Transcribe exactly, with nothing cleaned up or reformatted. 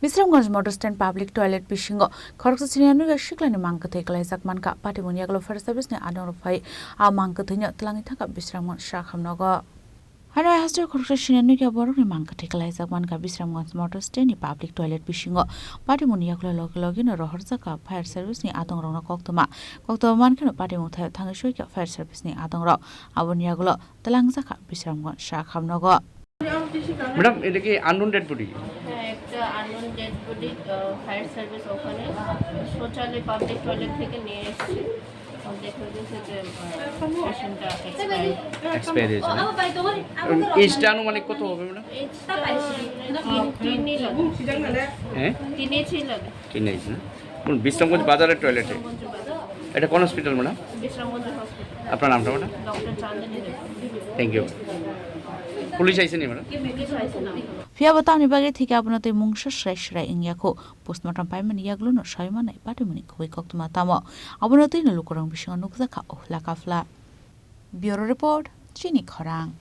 Bisramganj Motor Stand Public Toilet bisingo khoroksa siniya nugya siklani mang kwthwi kwlaijak mankha. Patimungni yagulo fire service ni adongrok phai a mang kwthwino twlangwi thangkha Bisramganj sakhamnogo. Hano hai hasteo khoroksa siniya nugya borokni mang kwthwi kwlaijak mankha Bisramganj Motor Stand ni public toilet bisingo. Patimungni yagulo logi logino rohorjakha fire service ni adongrokno koktwma. Koktwma mankheno patimung thaio thangwi soikha fire service ni adongrok. Aboni yagulo twlangjakha Bisramganj sakhamnogo. Madam, এটা কি unknown dead body? হ্যাঁ, একটা unknown dead body, আহ, fire service ওখানে শৌচালয়, public toilet থেকে নিয়ে এসেছে। তো দেখা গেছে যে, আহ, পেশেন্টটা এক্সপায়ার। এক্সপায়ার হয়েছে না? এজটা আনুমানিক কত হবে, ম্যাডাম? এজটা তিন, তিনই লাগে। হ্যাঁ? তিন ইঞ্চি লাগে। তিন ইঞ্চি না? কোন বিশ্রামগঞ্জ বাজারের টয়লেটে? এটা কোন হসপিটাল, ম্যাডাম? বিশ্রামগঞ্জ হসপিটাল। আপনার নামটা, madam? Doctor Chandini Devi. Thank you. Police আইসেনি, ম্যাডাম? পুলিশ আইসে না। Phiya bo tamni bagwi thwikhe abono twi mungsa srai srai wngya kho. Postmortem paimani yagulono saimanai patimungni kubui koktwma tamo. Abono twino lukurokni bisingo nukjakha uhla kaphla. Bureau Report, Chini Khorang.